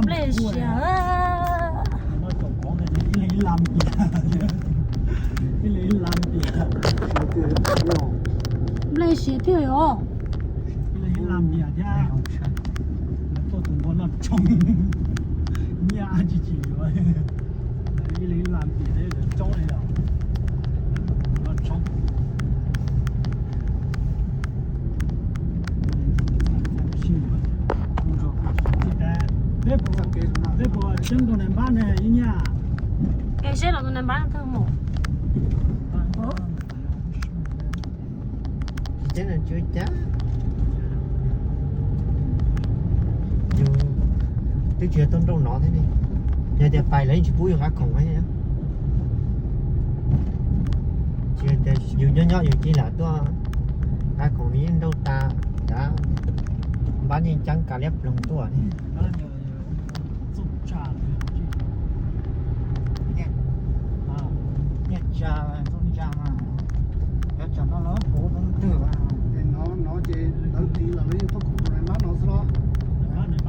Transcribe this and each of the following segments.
Nplej siav. Nplej siav thiab os. Peb puas, peb puas tseeb tus nais npab ne ib nyaj? Kev seb los tus nais npab twg mus. Tsis tseeb, tsis ua cas. Yus twb tsis yog tuaj nrauj no thiab ne. Yog tias pais lawv yeej tsis pub yus nqa khoom thiab. Tsis yog tias yus nyob nyob yus cia li lam tuaj nqa khoom, nws yeej nrauj tas, nrad npab yeej ceeb kav liab ploog tuaj ne. Nyiaj tsa, txooj ntsa mas, cov tsam no lawv puv rau twg, ces no no ces lawv tiv los lawv yeej tuaj khoom rau nais npab no xwb los. Nais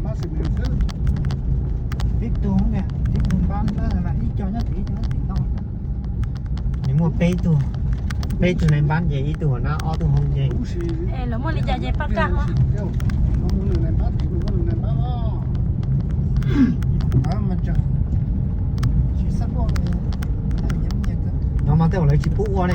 npab xwb, tib tug, tib tug npab ib co nyob tim, ib co nyob tim no. Nws muaj peb tug, peb tug nais npab ces ib tug hauv no, ob tug hauv ces. Lawv muaj li cas ces pab kaj hos. No mas tej zaum lawv tsis pub ua ne.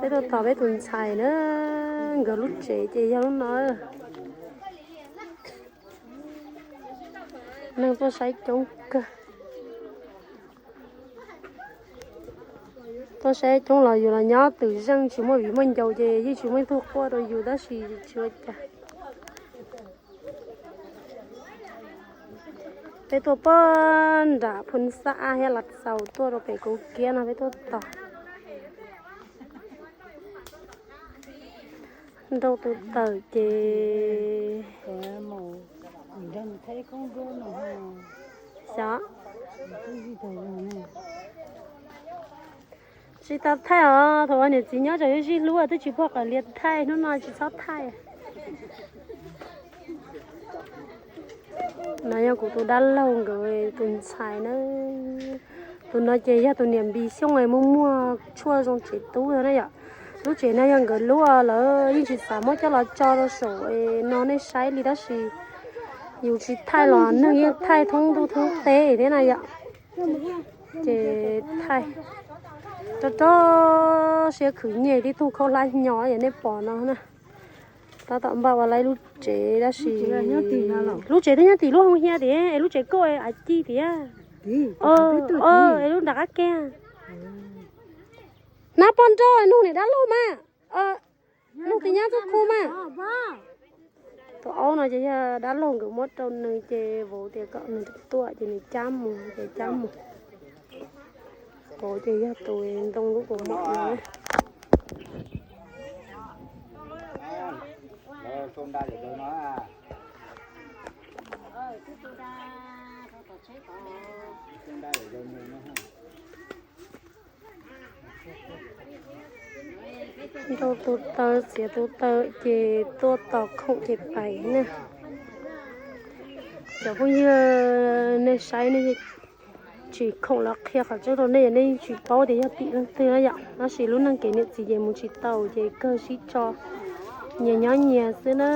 Peb tuaj tos peb tus ntxhais na, nkawd lub tsev ces yog lub no. Neeg tuaj saib coob kawg. Tuaj saib coob los yus los nyob twm zeej tsis muaj viv muaj ncaus ces yeej tsis muaj ib tug quaj rau yus tab sis tsis ua cas. Peb tuaj pog nram Phu Xab Ab thiab Lav Xaus tuaj rau pem Kauv Kiab no peb tuaj tos. Nrauj tus tawm ces xyov tsis tau thaij os, thaum ua niam txiv nyob tseem zij hlub twb tsis pog qawm lias thaij, hnub no tsis txhob thaij. No yog kuv tus dab laug nkawd tus ntxhais na. Tus no ces yog tus niam npis xyooj es muaj muaj tshuaj zoo tsev tub na yom. Lub tsev no yog nkawd lub, lawv yeej tsis xav muab coj los tso rau saum no nej saib li tab sis yus tsis thaij los neeg yeej thaij thoob ntuj thoob teb thiab na yom. Ces thaij rau rau siab khwv nyiaj tib tug khaub hlab hnyo es nej pom no na. Tab tom npaj ua lawv lub tsev tab sis lub tsev twb nyob tim lub hoo hiab tiag es lub tsev kauj av ci tiag. Es lub nram qab kiag. Nab pog nrauj nug niam dab laug mas, nug tis nyab txuj khu mas. Tus aub no ces yog dab laug nkawd muab rau nws ces vauv tias kom nws tuaj ces nws cab mus ces cab mus. Vauv ces yog tus ntoo lub kaus mom no. Nrauj tus taw txiav tus taw ces tuaj tos khoom ces pais na. Cov phooj ywg nej saib nej tsis khoom los qhia qhov tseeb rau nej, nej tsis paub tias yog tim leej twg na yom. Tab sis lub neej kev niam txiv ces mus tsis tau ces kawg sib tso nyias nyob nyias xwb na.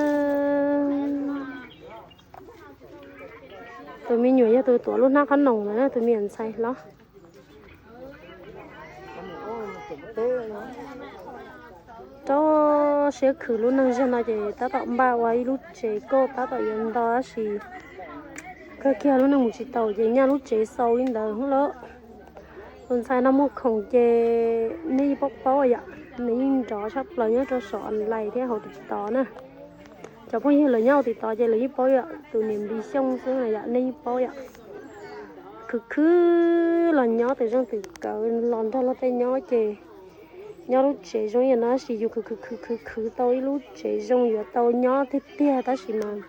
Tus me nyuam yog tus tuav lub hnab qhob noom ntawd, tus me nyuam ntxhais hlob. Rau siab khwv lub neej zog no ces tab tom npaj ua ib lub tsev kauj tab tom yuav nto tab sis kawg kiag lub neej mus tsis taus ces nyaj lub tsev xau li ntawd lawm. Tus ntxhais no muag khoom ces nej paub paub yom. Nws yeej nrov tshaj plaws nyob rau saum online thiab hauv TikTok na. Cov phooj ywg lawv nyob hauv TikTok ces lawv yeej paub yom, tus niam Npis Xyooj xwb na yom, nej yeej paub yom. Khwv khwv los nyob twm zeej twm kawv los nrog luag tej nyob ces nyob lub tsev zoo yam no tab sis yus khwv khwv khwv khwv khwv tau ib lub tsev zoo yuav tau nyob tiag tiag tab sis mas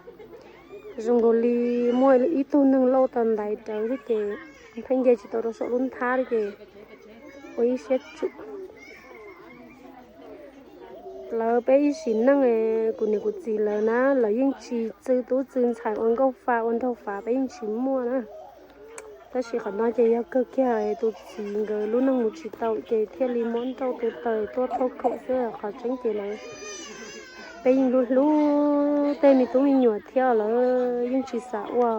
zoo nkaus li muaj ib tug neeg lauj tau ntaiv rawv thiab ces pheej nce tsis tau rau saum lub nthab li ces ua ib siab tsum. Lawv peb ib sim neej, kuv niam kuv txiv lawv na, lawv yeej tsis txwv tub txwv ntxhais ua nkauj fa ua nraug fa, peb yeej tsis muaj na. Tab sis qhov no ces yog kawg kiag tus txiv nkawd lub neej mus tsis tau ces thiaj li muab nrauj tu taws tuaj thauj khoom xwb, qhov tseeb ces lawv, peb yeej hlub hlub tej me tub me nyuam thiab lawv yeej tsis xav ua.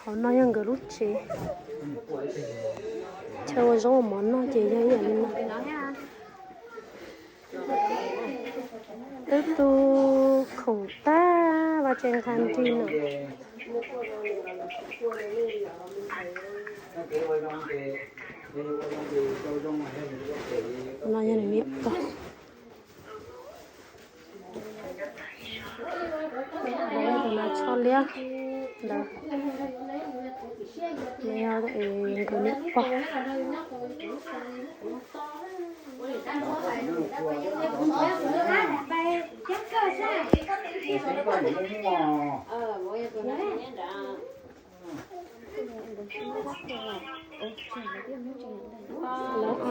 Hauv no yog nkawd lub tsev, chaw ua zaub ua mov noj ces yog ib yam li no. Twb tu khoom tag, vaj tse nqa nrig no. No yog nws niam pog. Tus no tsho liab ntawd, no yog nkawd niam pog.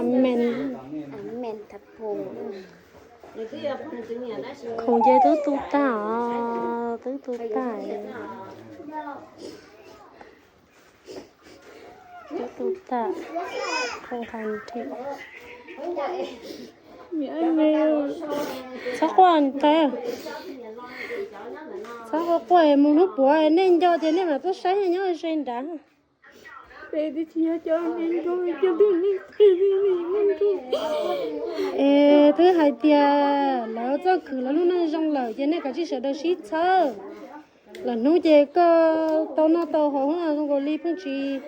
Amen. Amen thab pum. Khoom ces twb tu tag os, twb tu tag. Twb tu tag, khoom qhov nrhiav. Txhob quaj ntawd, txhob quaj quaj mus hnub puav nej nco ces nej mam tuaj saib nyob ze nrad. Es twb hais tias lawv txoj khwv lawv lub neej zoo lawm ces nej kav tsij sawv daws sib txhawb. Lwm hnub ces koj tau noj tau haus hnub no zoo nkaus li pheej tsis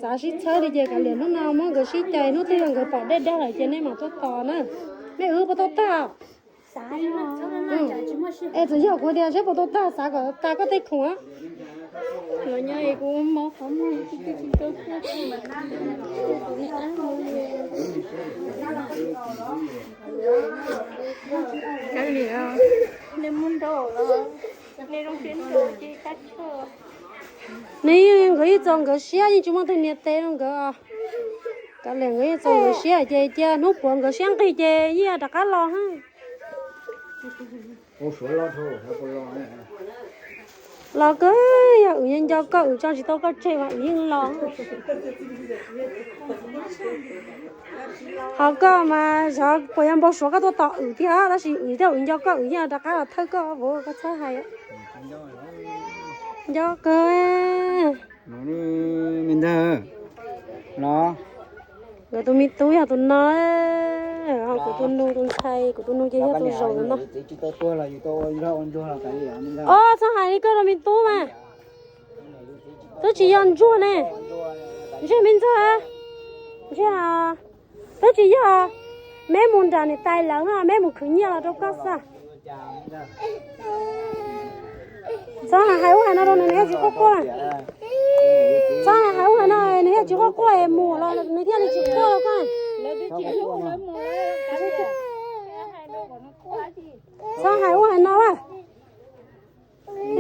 xav sib txhawb li ces kav liam hnub no muab nkawd sib cais, hnub twg yog nkawd pom dej dag lawm ces nej mam tuaj tos na. Nej wb puas tau tag? Es txawm yog kuv tias seb puas tau tag, xav kom tas koj tej khoom. Nws, nkawd yeej txaus nkawd siab, yeej tsis muaj tus nias tes rau nkawd. Kav liam nkawd yeej txaus nkawd siab ces cia hnub puav nkawd siab nqig ces yeej rov qab los. Los kawg, yog wb nco koj wb tso tsis tau koj tseg mas wb yeej los. Ho koj mas xyov puas yog npau suav koj tuaj tos wb thiab, tab sis wb thiab wb nco koj wb yeej rov qab los thawj koj vauv, koj txhob hais. Nco kawg. Me ntag los. Nkawd tus me tub yog tus no, ho kuv tus nus tus ntxhais, kuv tus nus ces yog tus zaum no. Os, txhob hais li koj rau me tub mas. Twb tsis yog ntsuag ne. Ntsej me ntxawg, ntsej, twb tsis yog. Meb mus nram niam tais lawv, meb mus khwv nyiaj los rau koj xwb. Txhob hais ub hais no rau nws, nws thiaj tsis quaj quaj. Txhob hais ub hais no, nws thiaj tsis quaj quaj es mus los nws thiaj li tsis quaj rau koj. Txhob hais ub hais no a.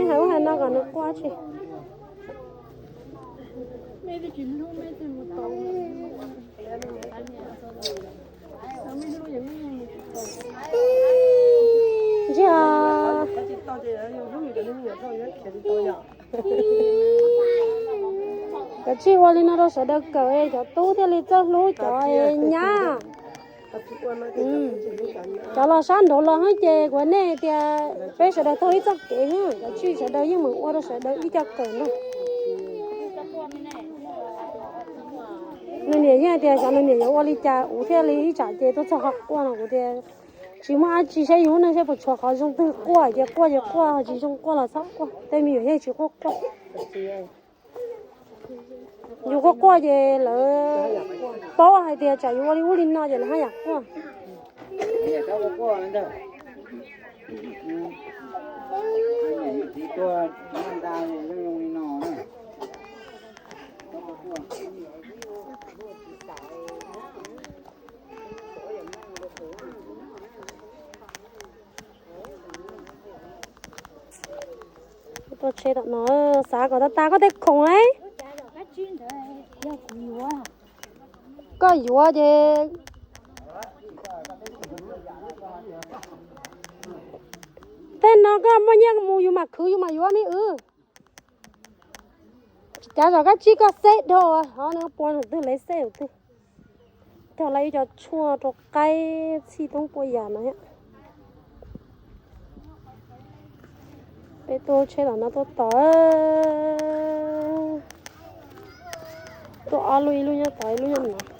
Hais ub hais no kom nws quaj tsis. Ntsia, kav tsij ua li no rau sawv daws kawm, cov tub thiaj li txawj hlub cov nyab. Cov los sab nraud los ces kuv nej tias peb sawv daws taug ib txoj kev, kav tsij sawv daws yeej meem ua rau sawv daws ib co kawm no. Tias xyov nws niam yuav ua li cas kuv thiaj li ib tsam ces tuaj txog qhov quaj no kuv tias tsis muaj dab tsi, saib yus lub neej saib puas tshuav qhov zoo twg, quaj ces quaj, ces quaj, tsis zoo quaj los txhob quaj, tej me nyuam yeej tsis quaj quaj. Yus quaj quaj ces lawv paub hais tias tsam yus ua li ub li no ces lawv haj yam quaj. Tuaj tsheb tom no, xav kom tag tag koj tej khoom lauj. Koj yuav ces tej no koj muaj nyiaj mus yus mam khwv yus mam yuav me wb. Tsis cav zom kab tsib koj xeb dhau, ho nws pua tus twg lev xeb tus twg. Cog lawv ib co tshuaj rau qaib txhij toob puas yam no. Peb tuaj tsheb tom no tuaj tos, tuaj ob lub, ib lub nyob tod ib lub nyob no.